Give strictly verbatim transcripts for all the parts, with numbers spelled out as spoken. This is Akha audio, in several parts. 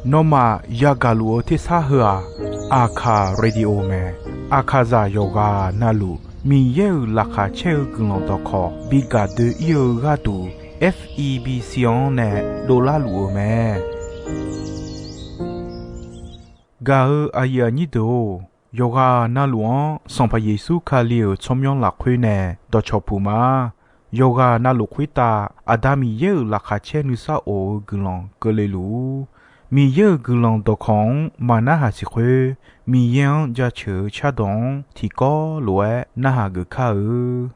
Nawmaf yagaq luf-eu tersar heu-aq, Aqkaq Radio mae. Aqkaqzaq yawqghaq navluf Miqyaer-euq laqkhaq caer-eu guiqlanq dawqkawq bi gaq doe-ir-eu gharduq, F E B C-anr nae dovlar luf-eu mae. Gaq-eu aqyuif aqnyir deuq-or, yawqghaq navluf-anr Sanqpaq Yeqsur Kali-euq tsawrmyanr lafkhoer nae dawqcawq puq ma. Yawqghaq navluf khoertav Aqda Miqyaer-euq laqkhaq caer nuisar of-eu guiqlanq keuvle luf-ur. Miqyaer-euq guiqlanq dawqkawq-anr maqnarhaq siq khoer, Miqyaer-anr jaceuq-eu cardawq-anr tiqkawv lof-aer narhaq geuf kar-eu.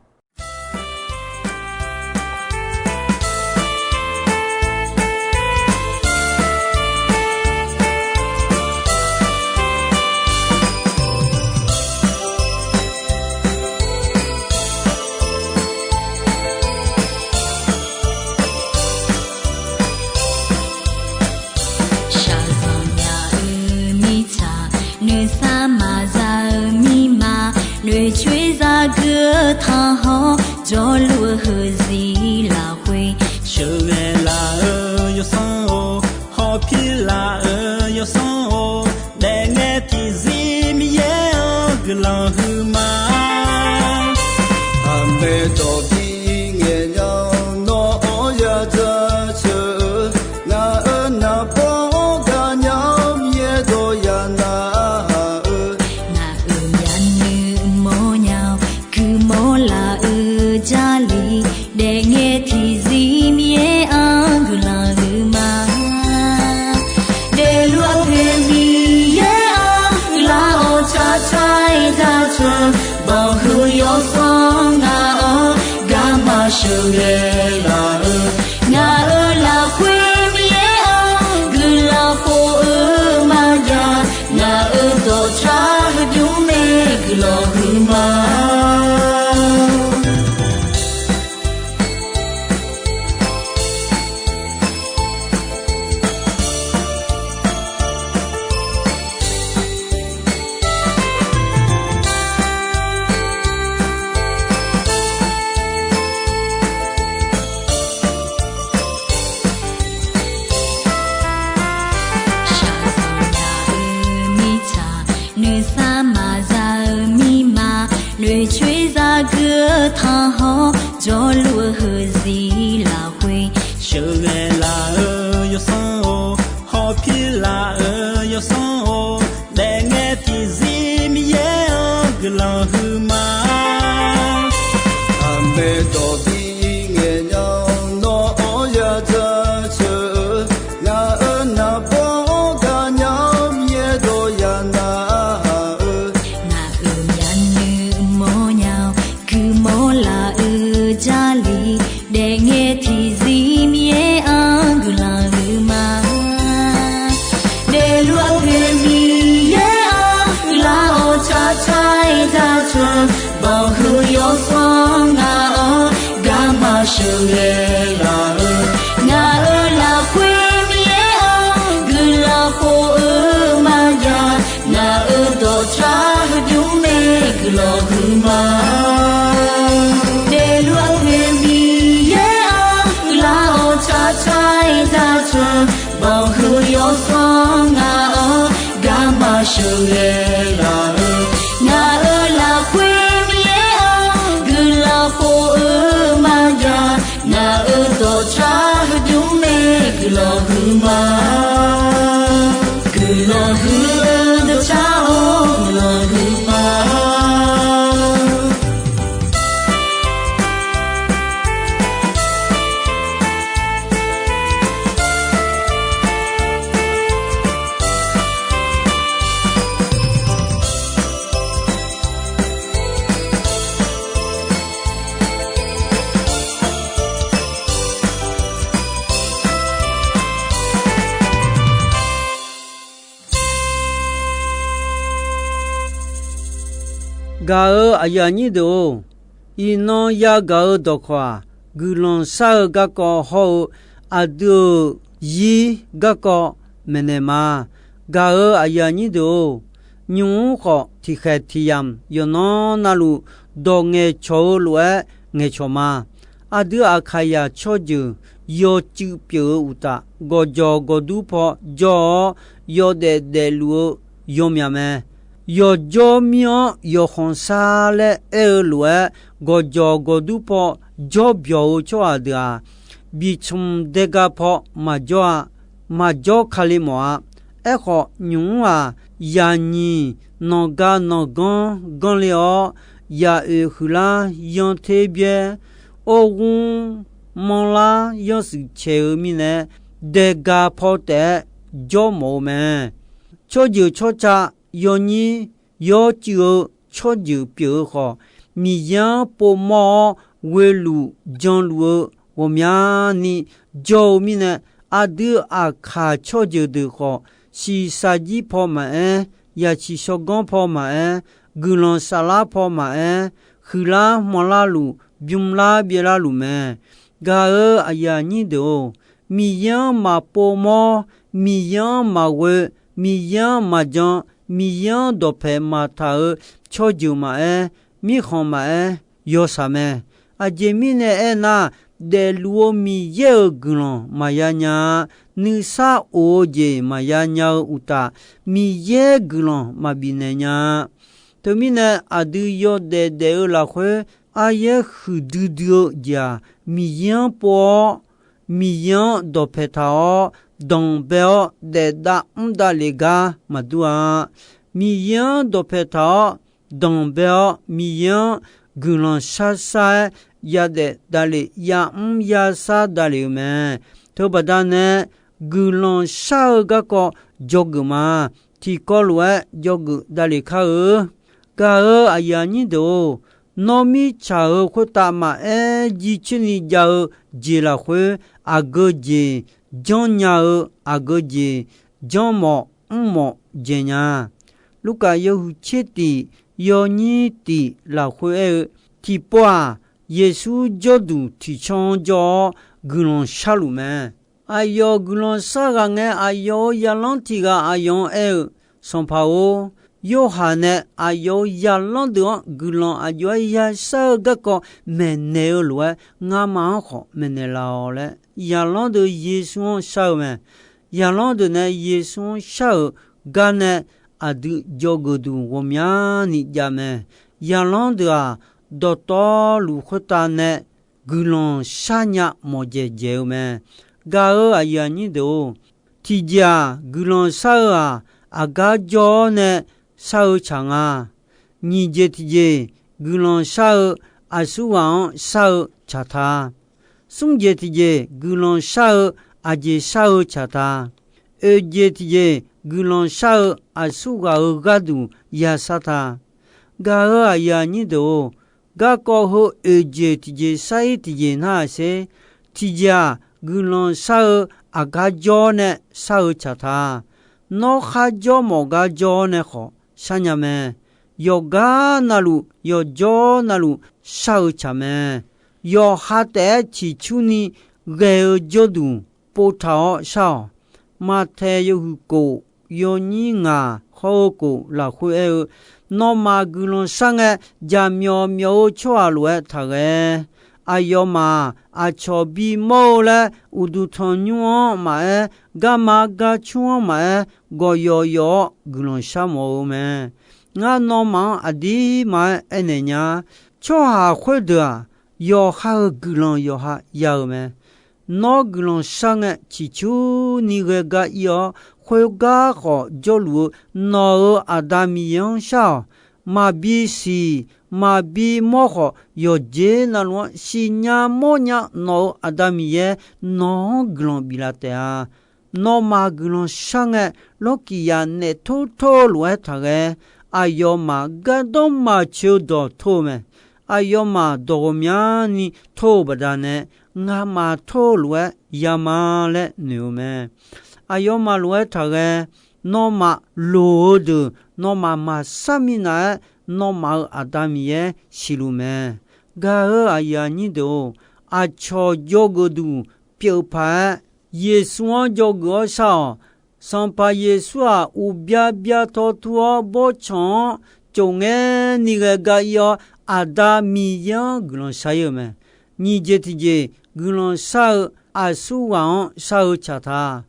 Shaqzanq nya-eu mirtsaq, noeqsar maqza-eu mirma, noeqcoer zagui-eu tanqhawr, jawrluf-eu heuzir lafkhoer, sheuqghae laf-eu yawsanr-or, hawpir laf-eu yawsanr-or, daefngae tiqzir Miqyaer-anr guiqlanq huiqma. Aqmaeq dawq bi ngaeq nya-awr nawr-anr ya jaceuq-eu, ngaq-euq naqbawr-anr gaqnya-awr Miqyaer dawq ya narhaq-eu, ngaq-euq myavnuiv mawrnya-awr guimawr laf-eu Jarlif, daefngae tiqzir Miqyaer-anr guiqlanq huiqma. Daefluf-eu poeq Miqyaer-anr guiqlanq-awr tsaqtsaq-aer jaceuq, banqhuiq yawsanr ngaq-anr garma sheuqghae laf-eu, ngaq-euq lafkhoer Miqyaer-anr guiqlanq khof-eu maqjav, ngaq-euq dawqtsaq heudmr mae guiqlanq huiqma. Shaqzanq nya-eu mirtsaq, noeqsar maqza-eu mirma, noeqcoer zagui-eu tanqhawr, jawrluf-eu heuzir lafkhoer, sheuqghae laf-eu yawsanr-or, hawpir laf-eu yawsanr-or, daefngae tiqzir Miqyaer-anr guiqlanq huiqma. Aqmaeq dawq bi ngaeq nya-awr nawr-anr ya jaceuq-eu, ngaq-euq naqbawr-anr gaqnya-awr Miqyaer dawq ya narhaq-eu, ngaq-euq myavnuiv mawrnya-awr guimawr laf-eu Jarlif, daefngae tiqzir Miqyaer-anr guiqlanq huiqma. Daefluf-eu poeq Miqyaer-anr guiqlanq-awr tsaqtsaq-aer jaceuq, banqhuiq yawsanr ngaq-anr garma sheuqghae laf-eu, ngaq-euq lafkhoer Miqyaer-anr guiqlanq khof-eu maqjav, ngaq-euq dawqtsaq heudmr mae guiqlanq huiqma. Daefluf-eu poeq Miqyaer-anr guiqlanq-awr tsaqtsaq-aer jaceuq, banqhuiq yawsanr ngaq-anr garma sheuqghae laf-eu, ngaq-euq lafkhoer Miqyaer-anr guiqlanq khof-eu maqjav, ngaq-euq dawqtsaq heudmr mae guiqlanq huiqma. Guiqlanq huiq-eu dawqtsaq-or guiqlanq huiqma. Gaq-euq aqyuif aqnyir deuq-or, iqnan yagaq-eu dawqkawq-aq, guiqlanq shar-eu garkawv hawr-eu aqdui-euq zir garkawv maeqnaeq ma. Gaq-euq aqyuif aqnyir deuq-or, nymq-mr khawf tiqkhaeq tiqyamq yawqnan navluf dawq ngaeqcawq-eu lof-aer ngaeqcawq ma. Aqdui Aqkaqyaq tsawrjeuq yawcuiv pyeuf-eu uqtaf, gawqjawq gawqdur paw jawr-awr, yawdaef daefluf-eu yawmyaq mae. Yawqjawr mir-anr yawqkhanq sar laer aer-eu lof-aer, gawqjawq gawqdur paw jawr byawq-eu tsawrhaq deuq-aq, biqcmq daega paw maqjawr-a. Maqjawr kali mawf-a. Aerkhawf, nymq mr-aq, yaqnyiq nanqga nanqganr ganr le-awr, yaqoeq huiqlar yanr ter byaer, orgmr manrlar yanrshuif caeq-eu mirnae, daega paw taef-aer jawr mawf-eu mae. Tsawrjeuq tsawrca yawnyir yawcuiv-eu tsawrjeuq pyeuf-eu khawf, Miqyaer-anr povmawr-awr ghoeluf janluf-eu ghawqmyani jawr-eu mirnae, aqdui aqkaq tsawrjeuq deuq khawf, shiqshaq jir paw maqaer, yaqsiq shawrganr paw maqaer, guiqlanq saflar paw maqaer, huiqlar hmanrlar luf, bymrlar byaerlar luf mae. Gaq-euq aqyuif aqnyir deuq-or, Miqyaer-anr maqpov mawr, Miqyaer-anr maqghoe, Miqyaer-anr maqjan, Miqyaer-anr dawqpaeq maqtaq-euq tsawrjeuq maqaer, mirkhanq maqaer, yawshaq mae. Aqjeq mirnae aernar, daefluf-eu Miqyaer-euq guiqlanq maqya nya-a. Nuisar of-eu jeq maqya nya-eu uqtaf, Miqyaer guiqlanq maqbifnaeq nya-a. Teumirnae, aqdui yawdaef daef-eu lafkhoer aryaer huiqdui dui-eu jeq-aq, Miqyaer-anr pov-awr, Miqyaer-anr dawqpaeq taq-awr, danqbae-awr daefdav mr davlef gar maqdur-a. Miqyaer-anr dawqpaeq taq-awr, danqbae-awr Miqyaer-anr guiqlanq shar shar-aer yadaef davlef, yamr yashar davlef-eu mae. Teubaqda nae guiqlanq shar-eu garkawv dzawgeuf ma. Tiqkawv lof-aer dzawgeuf davlef kar-eu. Gaq-euq aqyuif aqnyir deuq-or, nawr mirtsaq-euq khoertav maqaer jircoer ni jav-eu jeq lafkhoer, aqgeu jeq janrnya-eu, aqgeu jeq janrmawf mrmawf dzaeq nya. Lurkaf yawhuiq tser tif yawnyir tif lafkhoer aer-eu, tiqpov-aq, Yeqsur jawrduq tiqcanr-anr jawr-awr guiqlanq sharluf mae. Aqyawf guiqlanq shar ghaq ngae, aqyawf-euq zaqlanr tiq ghaq aqyawf-anr aer-eu, Sanqpaq-or, Yorhaq nae aqyawf-euq zaqlanr deuq-anr guiqlanq aqjox-aer yashar-eu garkawv maeqnaeq-eu lof-aer, ngamaf-anr khawf maeqnaeq laf-awq laer, zaqlanr deuq Yeqsur-anr shar-eu mae. Zaqlanr deuq nae Yeqsur-anr shar-euq gar nae, aqdui dzawgeuf duq ghawqmyani jav mae. Zaqlanr deuq-aq, dawqtawvluf khoertav nae guiqlanq sharnya mawqdzaeq dzaeq-eu mae. Gaq-euq aqyuif aqnyir deuq-or, tiqjeq-aq, guiqlanq shar-eu-aq, aqgar jawr-awr nae shar-eu tsaq nga. Nyiq jeq tiqjeq, guiqlanq shar-eu aqsurghaq-anr shar-eu tsaq ta. Smr jeq tiqjeq, guiqlanq shar-eu aqjeq shar-eu tsaq ta. Oeq jeq tiqjeq, guiqlanq shar-eu aqsurghaq-euq gharduq yashar ta. Gaq-euq aqyuif aqnyir deuq-or, garkawv heu oeq jeq tiqjeq shar-ir tiqjeq nar-aq sher. Tiqjeq-aq, guiqlanq shar-eu aqgar jawr-awr nae shar-eu tsaq ta. Nawr kharjawr mawf gar jawr-awr nae khawf sharnya mae. Yawqgar navluf, yawqjawr navluf shar-eu tsaq mae. Yawqha taef-aer ciqcurni ghae-eu jawrduq povtaq-awr shar-awq. Maqtaeq yawhuiq kof, yawnyir ngaq hawr-eu kof lafkhoer aer-eu, nawmaf guiqlanq shar ngae, jaqmyawf myawf-eu tsawrhaq lof-aer taqghae. Aqyawfmaf-aq, aqcawq bimawr-eu laer uqduq tanqnymr-anr maqaer, garma garcmr-anr maqaer, gawqyawf yawf-awr guiqlanq shar mawf-eu mae. Ngar nawmaf-anr aqdirma-aer aernaeq nya. Tsawrhaq khoerdeuq-aq, yawqha-euq guiqlanq yawqha ya-euq mae. Nawr guiqlanq shar ngae, ciqcurni ghae gar ir-awr, khoergar khawf jawrluf-eu nawq-euq Aqda Miqyaer-anr shar-awq. Maqbi siq, maqbi mawr khawf, yawqjeq navluf-anr siqnya mawrnya nawq-euq Aqda Miqyaer nawq-anr guiqlanq biflaf taef-a. Nawmaf guiqlanq shar ngae, lawrkiq yaf naef tor tor-eu lof-aer taqghae. Aqyawfmaf gardanr maqcoeq-eu dawq tor-eu mae. Aqyawfmaf dawq ghawqmyani tor-eu baqdanae, ngamaf tor-eu lof-aer yama laer noeq-eu mae. Aqyawfmaf lof-aer taqghae. Nawmaf loq-eu deuq nawmaf maqshar minav-aer, nawmaf-euq Aqda Miqyaer siqluf mae. Gaq-euq aqyuif aqnyir deuq-or, aqcawq dzawgeuf duq pyeuf paq-aer, Yeqsur-anr dzawgeuf-awr shar-awq. Sanqpaq Yeqsur-aq, uqbya bya taw tur-awr bawrtsanq-anr tsof ngaer ni ghae gar ir-awr, Aqda Miqyaer-anr guiqlanq shar ir-eu mae. Nyiq jeq tiqjeq, guiqlanq shar-eu aqsurghaq-anr shar-eu tsaq ta.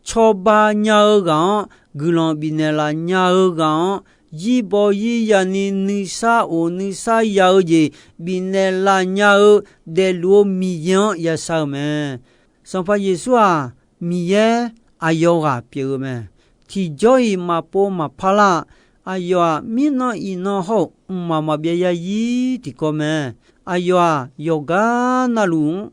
Cawba nya-eu ghaq-anr guiqlanq bifnaeq laf nya-eu ghaq-anr, zirbaw zirya ni nuisar of nuisar ya-eu jeq bifnaeq laf nya-eu daefluf-eu Miqyaer-anr yashar-eu mae. Sanqpaq Yeqsur-aq, Miqyaer aqyawf ghaq pyeuf-eu mae. Tiqjawr-iq maqpov maqpar lar. Aqyawf-aq, mirnan iqnan hawr-eu mqmaq maqbyav zarzir tiqkawv mae. Aqyawf-aq, yawqgar navluf-anr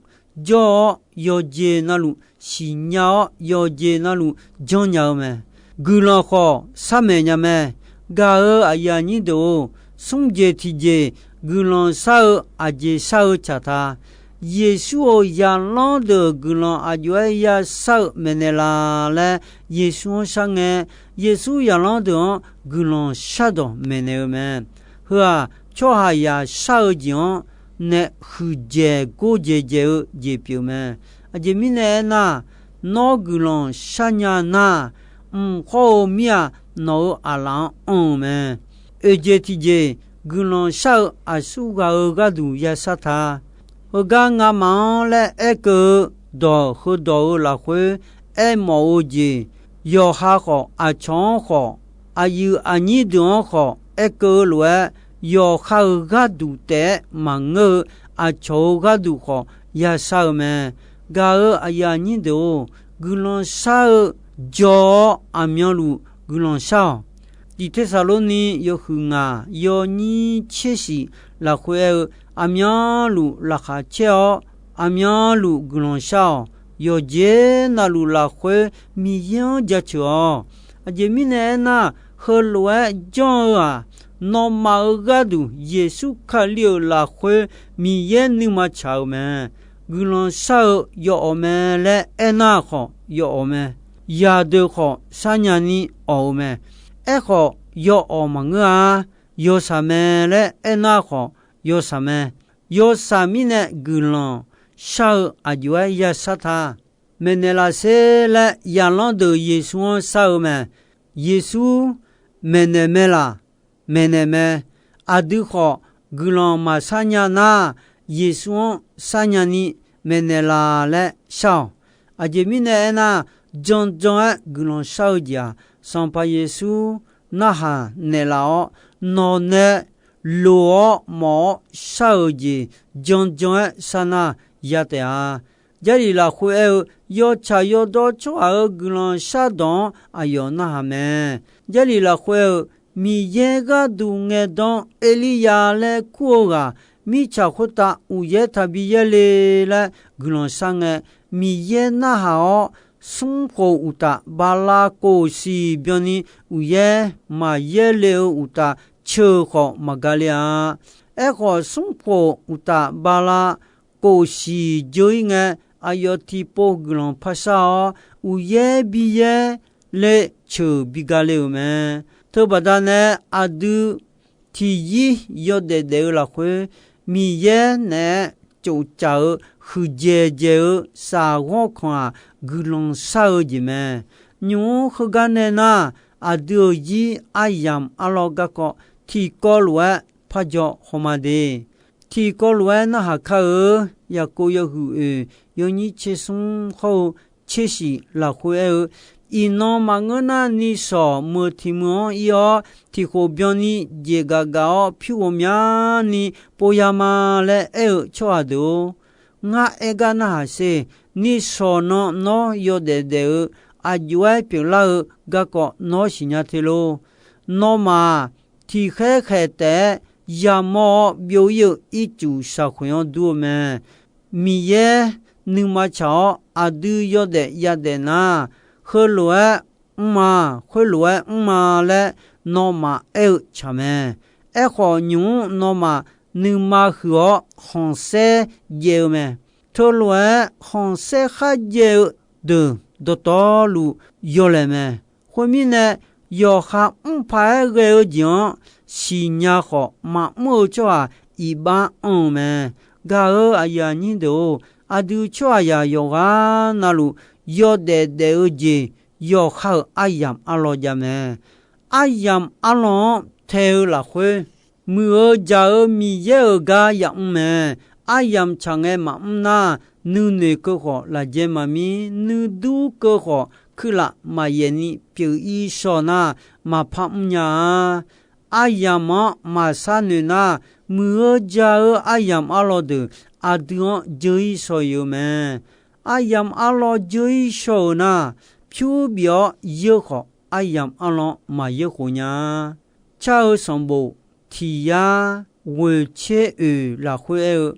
jawr-awr, yawqjeq navluf siqnya-awr, yawqjeq navluf janrnya-eu mae. Guiqlanq khawf sharmaeq nya mae. Gaq-euq aqyuif aqnyir deuq-or, smr jeq tiq jeq guiqlanq shar-eu aqjeq shar-eu tsaq ta. Yeqsur-euq zaqlanr deuq guiqlanq aqjox-aer yashar-eu maeqnaeq laf laer Yeqsur-anr shar ngae, Yeqsur zaqlanr deuq-anr guiqlanq shardawq maeqnaeq-eu mae. Heu-aq, tsawrhaqzaq shar-eu jeq-anr nae huiqdzaeq gordzaeq dzaeq-eu jeq pyeuf mae. Aqjeq mirnae aernar, nawr guiqlanq sharnya nar, mq khawr-eu mir-aq, nawq-euq aqlaf-anr anr-eu mae. Oeq jeq tiq jeq guiqlanq shar-eu aqsurghaq-euq gharduq yashar ta. Heugar ngamaf-anr laer aerkeuv-eu dawq heudawq-euq lafkhoer aermawf-eu jeq, yawqha khawf aqcawq-anr khawf, aqyuif aqnyir deuq-anr khawf aerkeuv-eu lof-aer, yawqha-euq gharduq taef-aer maqngeur-eu aqcawq-euq gharduq khawf yashar-eu mae. Gaq-euq aqyuif aqnyir deuq-or, guiqlanq shar-eu jawr-awr aqmyanluf guiqlanq shar-awq. Tiq Tersaqlorni yawhuiq ngaq yawnyir tser shif lafkhoer aer-eu, aqmyanluf laqkhaq caer-awr, aqmyanluf guiqlanq shar-awq. Yawqjeq navluf lafkhoer Miqyaer-anr jaceuq-awq. Aqjeq mirnae aernar, heulof-aer janr-eu-aq, nawmaf-euq gharduq Yeqsur Kali-euq lafkhoer Miqyaer nuima tsaq-euq mae. Guiqlanq shar-eu yawawq mae laer aernar khawf yawawq mae. Yaqdeuq khawf sharnya ni awq-eu mae. Aerkhawf, yawawq maqngeur-a. Yawshaq mae laer aernar khawf yawshaq mae. Yawshaq mirnae guiqlanq shar-eu aqjox-aer yashar ta. Maeqnaeq laf sher laer zaqlanr deuq Yeqsur-anr shar-eu mae. Yeqsur maeqnaeq mae laq? Maeqnaeq mae. Aqdui khawf guiqlanq maqshar nya nar, Yeqsur-anr sharnya ni maeqnaeq laf laer shar-awq. Aqjeq mirnae aernar, janjan-aer guiqlanq shar-eu jeq-aq, Sanqpaq Yeqsur narhaq naeqlaf-awr, nawq nae loq-awr mawf-awr shar-euq jeq janjan-aer shar nar ya taef-a. Jarlif lafkhoer aer-eu, yawtsaq yawdawr tsawrhaq-euq guiqlanq shardawq-anr aqyawf narhaq mae. Jarlif lafkhoer aer-eu, Miqyaer gharduq ngaeqdan Erlirya laer kur-eu ghaq, mirtsaq khoertav uqyaer taqbi yaerle laer guiqlanq shar ngae, Miqyaer narhaq-awr, smrkhof uqtaf bala kof siq byanni uqyaer maqyaer le-eu uqtaf ceuq khawf maqgale-a. Aerkhawf, smrkhof uqtaf bala kof siq dzeur-ir ngae, aqyawf tiqpov guiqlanq par shar-awr, uqyaer bi yaer le ceuq bi gale-euq mae. Teubaqda nae aqdui tiqyir yawdaef daef-eu lafkhoer, Miqyaer naeq-aer tsoftsaf-eu huiqdzaeq dzaeq-eu safghawr kanq-aq, guiqlanq shar-eu jeq mae. Nymq-mr heugar nae nar, aqdui-euq zir aryamq arlawr garkawv tiqkawv lof-aer parjaw hawma de. Tiqkawv lof-aer narhaq kar-eu, Yaqkov yawhuiq oeq yawnyir tser smr hawr-eu tser shif lafkhoer aer-eu, iqnan maqngeur nar, nishawq meuq tiq meuq-anr ir-awr, tiq khof byanni jeq gaq gaq-awr pyur ghawqmyani pov ya ma laer aer-eu tsawrhaq deuq-or, ngar aer gar narhaq sher. Nishawq nan nawr yawdaef daef-eu aqjox-aer pyeuflar-eu garkawv nawr siqnya te lor. Nawmaf-aq, tiqkhaer khaeq taef-aer yamawr-awr byov-ir-eu ircuf shaqkhoeq-anr dur-eu mae. Miqyaer nuima tsaq-awr aqdui yawdaef yadaef nar, heulof-aer mr ma, khoerlof-aer mr ma laer nawmaf aer-eu tsaq mae. Aerkhawf, nymq-mr nawmaf nuima huiq-awr khanqsaer jaev-eu mae. Teulof-aer khanqsaer kharjaev-eu deuq dawqtawvluf yawlaeq mae. Khoermirnae, yawqha mr paq-aer ghae-eu jeq-anr siqnya khawf, maqmr-eu tsawrhaq iqbax anr-eu mae. Gaq-euq aqyuif aqnyir deuq-or, aqdui tsawrhaqzaq yawqghaq navluf yawdaef daef-eu jeq yawqha-euq aryamq arlawr jav mae. Aryamq arlawr-anr tae-eu lafkhoer, muiq-eu jaq-eu Miqyaer-euq gar yamr mae. Aryamq tsaq ngae maqmr nar, nuinoeq keuv khawf lafjae maqmir, nuidur keuv khawf kuirlaf maqyaef ni pyeuf-ir shawq nar, maqpar mrnya-a. Aryamq-anr maqshar noeq nar, muiq-eu ja-eu aryamq arlawr deuq aqdui-anr dzeur-ir shaw-iq-eu mae. Aryamq arlawr dzeur-ir shaw-euq nar, pyur bif-awr yeur khawf, aryamq arlawr-anr maqyeur khof nya-a. Car-eu sanqbof tiq yar ghoeq tser oeq lafkhoer aer-eu,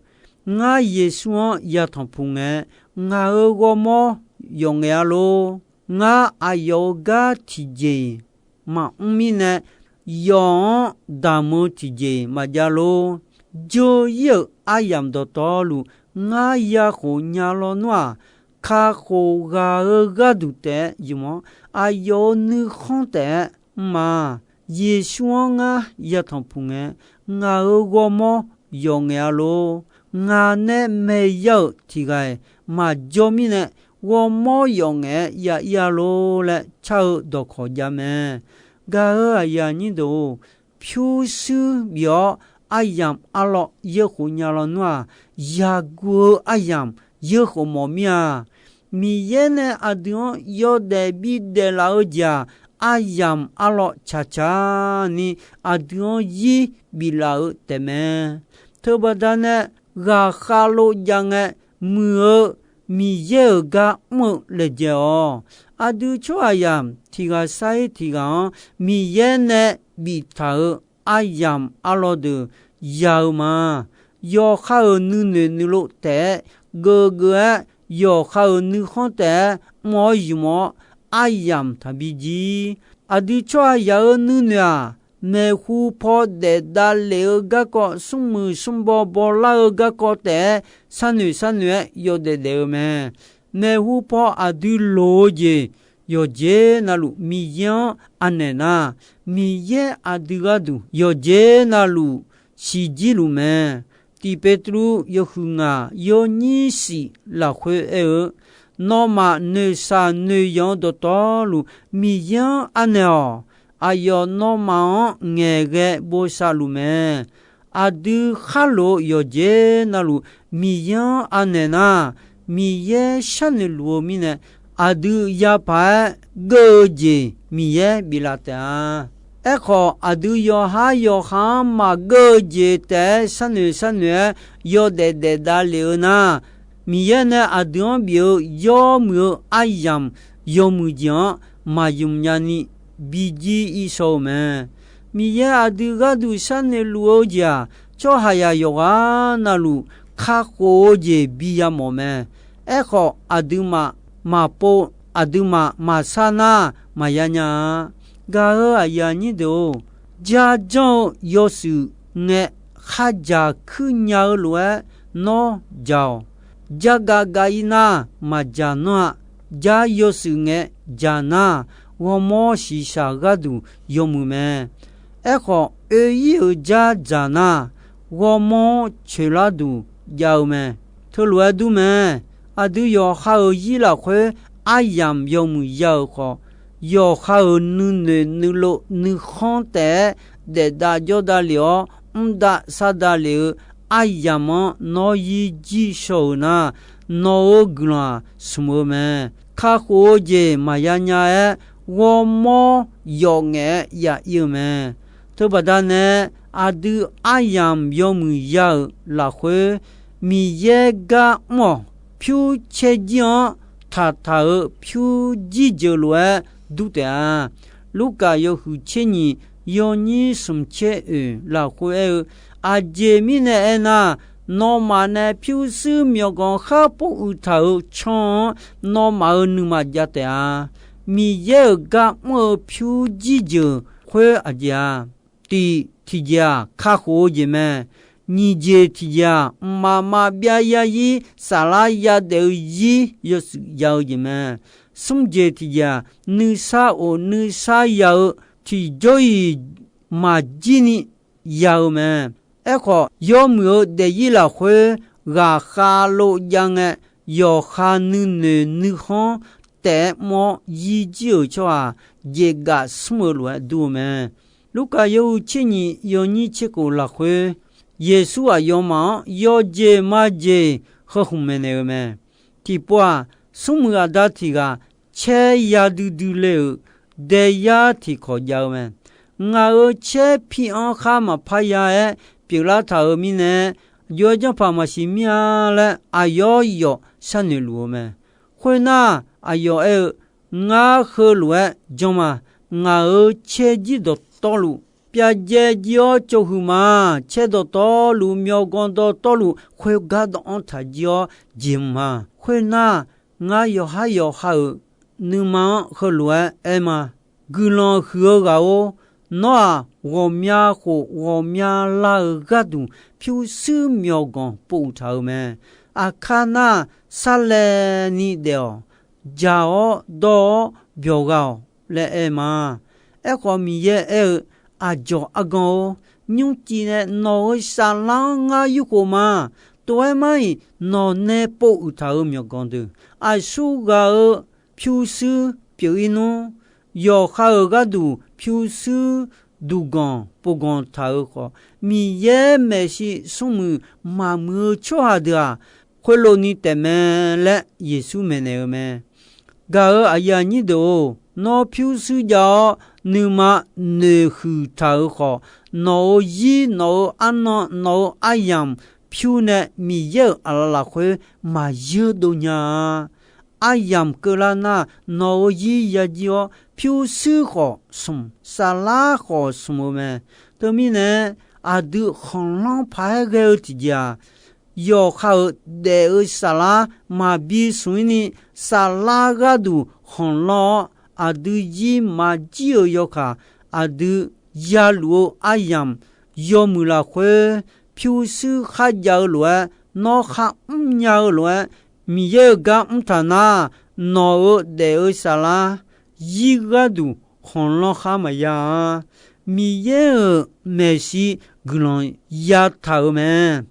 Ngar Yeqsur-anr yatanq puq ngae, ngaq-euq ghawrmawr yawf ngaef-a lor. Ngar aqyawf-euq gar tiqjeq-iq maqmr mirnae, yawf-anr damq-eu tiqjeq-iq maqjav lor. Dzeur-ir-euq aryamq dawqtawvluf ngar yakhof nya lawnmr-aq, kakhof ghaq-eu gharduq taef-aer ymq-awr, aqyawf-euq nuikhanr taef-aer mr-a. Yeqsur-anr ngar yatanq puq ngae, ngaq-euq ghawrmawr yawf ngaef-a lor. Ngaq nae maeq ya-euq tiq ghaq-iq maqjawr mirnae, ghawrmawr yawf ngaef-aer ya-ir-a lor laer car-eu dawqkawq jav mae. Gaq-euq aqyuif aqnyir deuq-or, pyurshuir bif-awr aryamq arlawr yeur khof nya lawnmr-aq, yaqguv-eu aryamq yeur khof mawf mir-a. Miqyaer nae aqdui-anr yawdaef bidaef laf-eu jeq-aq, aryamq arlawr caqcaq ni aqdui-anr zir biflaf-eu taefmae. Teubaqda nae ghaqkhav lov jav ngae, muiq-eu Miqyaer-euq gar mr-eu laejae-awq. Aqdui tsawrhaqzaq tiq ghaq sar-ir tiq ghaq-anr Miqyaer nae biftaq-euq aryamq arlawr deuq ya-eu ma. Yawqha-euq nuinoeq nuilov taef-aer geuf geuf-aer, yawqha-euq nuikhanr taef-aer mr-awr ymq-awr, aryamq taqbi jir. Aqdui tsawrhaqzaq-euq nuinoeq-aq, maeqhu paw daef davlef-eu garkawv, smrmuiq smrbaw bawlar-eu garkawv taef-aer sharnoeq sharnoeq-aer yawdaef daef-eu mae. Maeqhu paw aqdui loq-eu jeq yawqjeq navluf Miqyaer-anr anaeq nar, Miqyaer aqdui gharduq yawqjeq navluf siqjir luf mae. Tiq Beqtuvluv yawhuiq ngaq yawnyir shif lafkhoer aer-eu, Nawmaf noeqshaq noeqyanq-eu dawqtawvluf Miqyaer-anr anaeq-awq. Aqyawf nawmaf-anr ngaeqghae bosav luf mae. Aqdui kharlof-eu yawqjeq navluf Miqyaer-anr anaeq nar, Miqyaer sharnoeq luf-eu mirnae, aqdui yapaq-aer geur-eu jeq Miqyaer biflaf taef-a. Aerkhawf, aqdui yawqhar yawqha-anr maqgeur-eu jeq taef-aer sharnoeq sharnoeq-aer yawdaef daef davlef-eu nar, Miqyaer nae aqdui-anr bif-eu yawmuiq-eu aryamq yawmuiq jeq-anr maqymq nyani bijir-ir shaw-eu mae. Miqyaer aqdui gharduq sharnoeq luf-eu jeq-aq, tsawrhaqzaq yawqghaq navluf kakhof-eu jeq bi yamawf mae. Aerkhawf, aqduimaf maqpov, aqduimaf maqshar nar, maqya nya-a. Gaq-euq aqyuif aqnyir deuq-or, jarjanr-eu yawshuif ngae, khardzaq kuir nya-eu lof-aer nawr dzaq-awq. Jargav gav-ir nar, maqdzaq nanr-a. Jar yawshuif ngae dzaq nar, ghawrmawr shiqshaq gharduq yawmuiq mae. Aerkhawf, oe-ir-euq jar dzaq nar, ghawrmawr coeqlar duq jav-eu mae. Teulof-aer dur mae. Aqdui yawqha-euq zir lafkhoer aryamq yawmuiq ya-euq khawf, yawqha-euq nuinoeq nuilov nuikhanr taef-aer daef dav jawr dav lef-awr, mr dav sar dav lef-eu aryamq-anr nawr zir jir shaw-euq nar, nawq-euq guiqlanq-aq smq-eu mae. Kakhof-eu jeq maqya nya-aer, ghawrmawr yawf ngaef-aer ya-ir-eu mae. Teubaqda nae, aqdui aryamq yawmuiq ya-euq lafkhoer, Miqyaer gar mr-awq. Pyur caer jir-anr taqtaq-euq pyur jir jeuq lof-aer dur taef-a. Lurkaf yawhuiq tser nyiq yawnyir smq caer oeq lafkhoer aer-eu, Aqjeq mirnae aernar, nawmaf nae pyurshuir myawqganq khar pov uiq taq-euq can-anr nawmaf-euq nuima jav taef-a. Miqyaer-euq gar mr-eu pyur jir jeuq khoer aqjeq-a. Tiq tiqjeq-aq, kakhof-eu jeq mae. Nyiq jeq tiqjeq-aq, mqmaq maqbyav yarzir saflar yadaef-eu zir yawshuif ya-eu jeq mae. Smr jeq tiqjeq-aq, nuisar of nuisar ya-eu tiqjawr-iq maqjir ni ya-eu mae. Aerkhawf, yawmuiq-eu daefzir lafkhoer ghaqkhav lov jav ngae, yawqha nuinoeq nuikhanr taef-aer mr-awr zir jir-euq tsawrhaq jeqgaf smr-eu lof-aer dur-eu mae. Lurkaf yawhuiq tser nyiq yawnyir tser khof lafkhoer, Yeqsur aqyawfmaf-anr yawjeq majeq heu khmq maeqnaeq-eu mae. Tiqpov-aq, smrmuiq aqda tiq ghaq caer ya duidui le-euq daeyar tiqkawq jav-eu mae. Ngaq-euq caer pi-anr khar maqpar ya-aer pyeuflar taq-euq mirnae, jov-aer janrpaq maqsiq mir-a laer aqyawf yawf sharnoeq luf-eu mae. Khoernar, aqyawf aer-eu, Ngar heulof-aer janr ma. Ngaq-euq caer jir dawqtawvluf, pyav jaev jir-awr cawv huiq ma. Caer dawqtawvluf, myawqganq dawqtawvluf, khoergar dawv-anr taq jir-awr jeq mq ma. Khoernar, ngar yawqhar yawqha-euq nuima-anr heulof-aer aer ma. Guiqlanq huiq-eu ghaq-or, nawr-aq, ghawqmya khof ghawqmya lar-euq gharduq pyurshuir myawqganq pov uiq taq-euq mae. Aqkar nar, sarlaevni daef-awq. Jaq-awr dawr-awr byawq gha-awq laer aer ma. Aerkhawf, Miqyaer aer-eu, Aqdzawq argan-or, nymrciv nae nawq-euq saflar-anr ngar yurkhof ma. Tov-aer mar-iq, nawq nae pov uiq taq-euq myawqganq deuq, aqsurghaq-euq pyurshuir pyeuf-ir nmr. Yawqha-euq gharduq pyurshuir duqganq povganq taq-euq khawf, Miqyaer maeqshi smrmuiq maqmuiq-eu tsawrhaq deuq-aq, khoerlof ni taefmae laer Yeqsur maeqnaeq-eu mae. Gaq-euq aqyuif aqnyir deuq-or, nawr pyurshuir jav-awr nuima noeqhuiq taq-euq khawf, nawq-euq zir, nawq-euq arnan, nawq-euq aryamq pyur nae Miqyaer-euq aqlaf lafkhoer maqyeur dov nya-a. Aryamq keuvlar nar, nawq-euq zir ya jir-awr, pyurshuir khawf smq, saflar khawf smq-eu mae. Teumirnae, aqdui khanqlanr paq-aer ghae-eu tiqjeq-aq, yawqha-euq daef-eu saflar maqbi smq-ir ni, saflar gharduq khanqlanr-awr, aqdui zir maqjir-euq yawkaq, aqdui yaluf-eu aryamq yawmuiq lafkhoer, pyurshuir kharjav-eu lof-aer nawr kharmr nya-eu lof-aer, Miqyaer-euq gar mr taq nar, nawq-euq daef-eu saflar zir gharduq khanqlanr khar maqya-a. Miqyaer-euq maeqshi guiqlanq yataq-euq mae.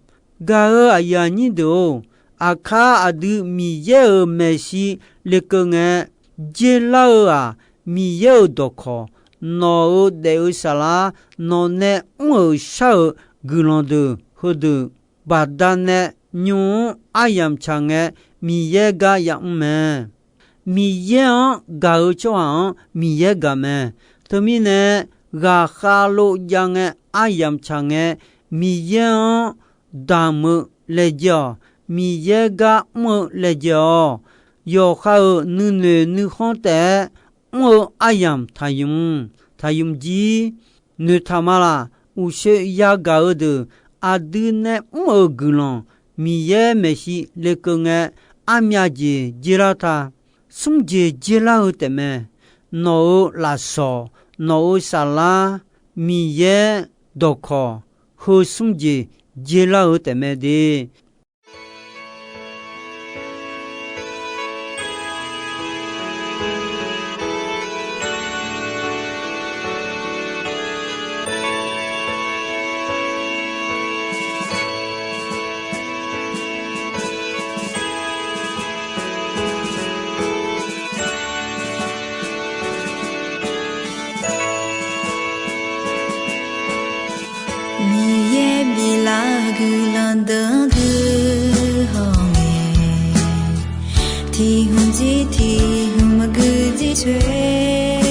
Gaq-euq aqyuif aqnyir deuq-or, aqkar aqdui Miqyaer-euq maeqshi lekeuv ngae, dzeurlar-eu-aq, Miqyaer-euq dawqkawq, nawq-euq daef-eu saflar, nawq nae mr-euq shar-euq guiqlanq deuq heudeuq, baqdanae nymr-anr aryamq tsaq ngae, Miqyaer gar yamr mae. Miqyaer-anr gaq-eu tsawrhaq-anr Miqyaer gaq mae. Teumirnae, ghaqkhav lov jav ngae aryamq tsaq ngae, Miqyaer-anr damq-eu laejae-awq. Miqyaer gar mr-eu laejae-awq. Yawqha-euq nuinoeq nuikhanr taef-aer mr-eu aryamq taqymq, taqymq jir. Noeqtaq ma laq. Uqshoe yagaq-eu deuq, aqdui nae mr-euq guiqlanq, Miqyaer maeqshi lekeuv ngae, armyav jeq dzeurlar ta. Smr jeq dzeurlar-eu taefmae. Nawq-euq lafsawq, nawq-euq saflar, Miqyaer dawqkawq, heu smr jeq dzeurlar-eu taefmae de. Miqyaer biflar-eu guiqlanq deuq-anr gui hawngae, tiq hmq jir tiq hmq maqgui jir coer,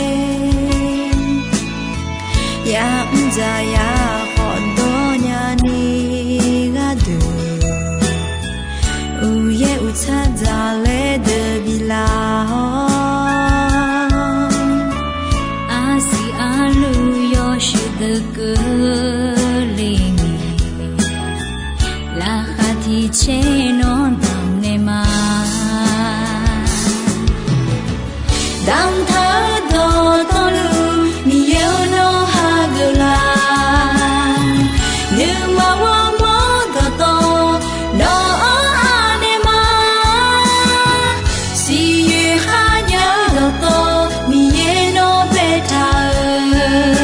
ya'mr dzaq ya khawf dawrnya ni gharduq, uqyaer uqtsar dzaq laer deuq biflaf-awr, arsiq arluv yawshuif deuq keuvle ni, laqkhaq tiq caer nawr damq naeq ma. Damqtaq-eu dawqtawvluf, Miqyaer-or, nawr hageuf la. Nuima ghawrmawr dawqtawv, nawq-anr anaeq ma. Siqyoeq kharjav-eu dawqtawv, Miqyaer nawr baetaq-euq,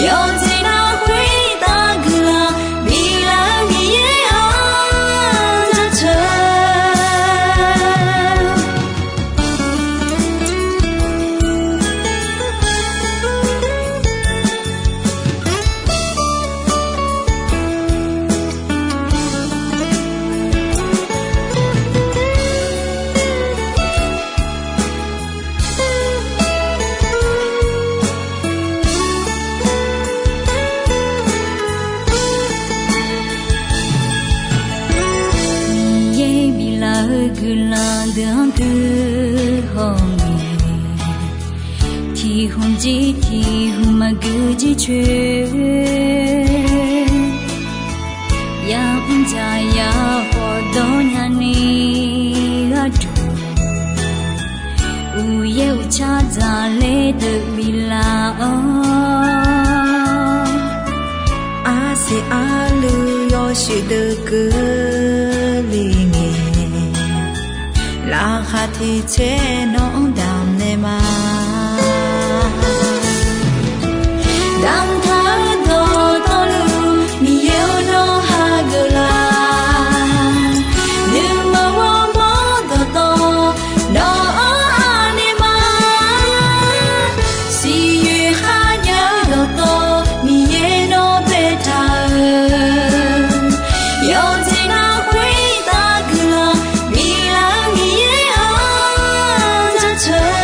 yawqjeq nar khoertav guiqlanq biflaf-eu Miqyaer-anr jaceuq. hawr ngae, tiq hmq jir tiq hmq maqgui jircoer, yamr dzaq yar khawf dawr nyani gharduq, uqyaer uqcar dzaqler deuq biflaf-awr, arsiq arluiv yawshuif deuq keuvle ngae, laqkhaq tiq tser nawr-anr damq naeq ma. Damqtaq-eu dawqtawvluf Miqyaer-or nawr hageuf laf. Nuima ghawrmawr dawqtawv nawq-anr anaeq ma. Siqyoeq kharjav-eu dawqtawv Miqyaer nawr baetaq-euq, yawqjeq nar khoertav guiqlanq biflaf-eu Miqyaer-anr jaceuq.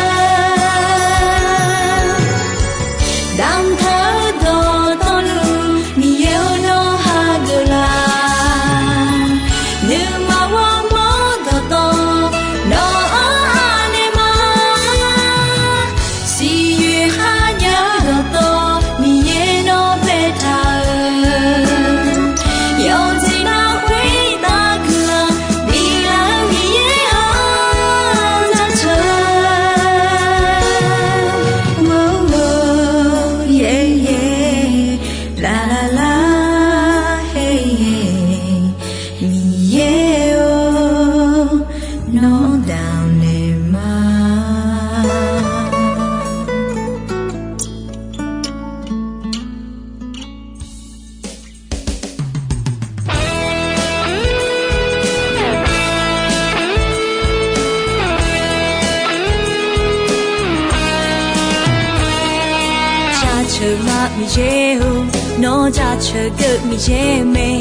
Damqtaq-eu dawqtawvluf Miqyaer-or nawr hageuf laf. Nuima ghawrmawr dawqtawv nawq-anr anaeq ma. Siqyoeq kharjav-eu dawqtawv Miqyaer nawr baetaq-euq, yawqjeq nar khoertav guiqlanq biflaf-eu Miqyaer-anr jaceuq. Lar lar lar, Miqyaer-or nawr damq naeq ma. Jaceuq ma Miqyaer-or, nawr jaceuq geuv Miqyaer mae.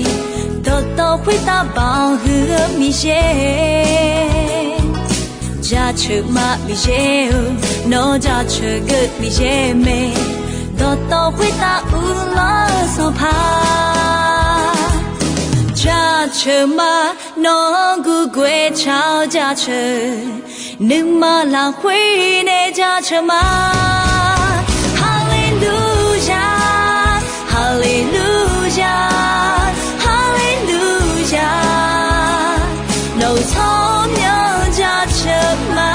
Dawqtawv khoertav banq huiq-eu Miqyaer. Jaceuq ma Miqyaer-or, nawr jaceuq geuv Miqyaer mae. Dawqtawv khoertav uvlanr-eu Sanqpaq jaceuq ma. Nawq-anr gurgoer car-awr jaceuq, nuima lafkhoer nae jaceuq ma. Haleluya, haleluya, haleluya. Nawq-euq tsawrmyanr jaceuq ma.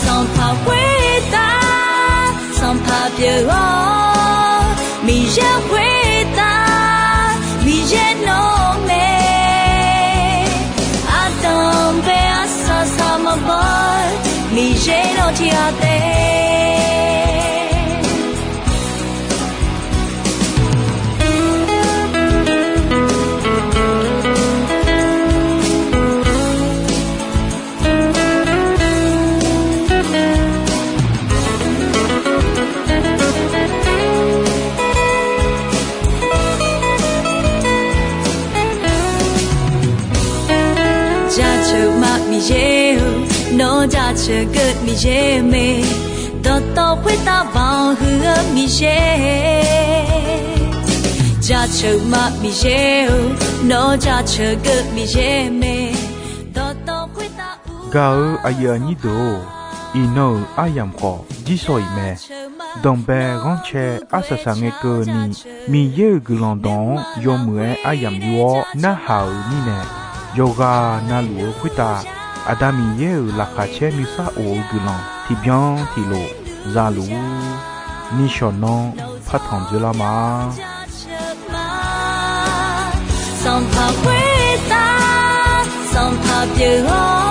Sanqpaq khoertav, Sanqpaq pyeuf-awr, Miqyaer khoertav, Miqyaer nawr mae. Ardanqbae arsaq saq maqbaw, Miqyaer nawr tiqghaq taef. Jaceuq ma Miqyaer-or, nawr jaceuq geuv Miqyaer mae. Dawqtawv khoertav banq huiq-eu Miqyaer. Jaceuq ma Miqyaer-or, nawr jaceuq geuv Miqyaer mae. Dawqtawv khoertav uvlanr-eu Gaq-euq aqyuif aqnyir deuq-or, iqnan-euq aryamq khawf jirshaw-iq mae. Danqbae ghanrcae arsaq saq ngae keuvni, Miqyaer-euq guiqlanq dawq-anr yawmuiq-aer aryamq yur-awr narhaq-euq mirnae, yawqghaq navluf-eu khoertav Aqda Miqyaer-euq laqkhaq caer nuisar of-eu guiqlanq tiqbyan tiqlof za luf-ur. Nishawq nanr partanq dzoerlar ma. Sanqpaq khoertav, Sanqpaq pyeuf-awr,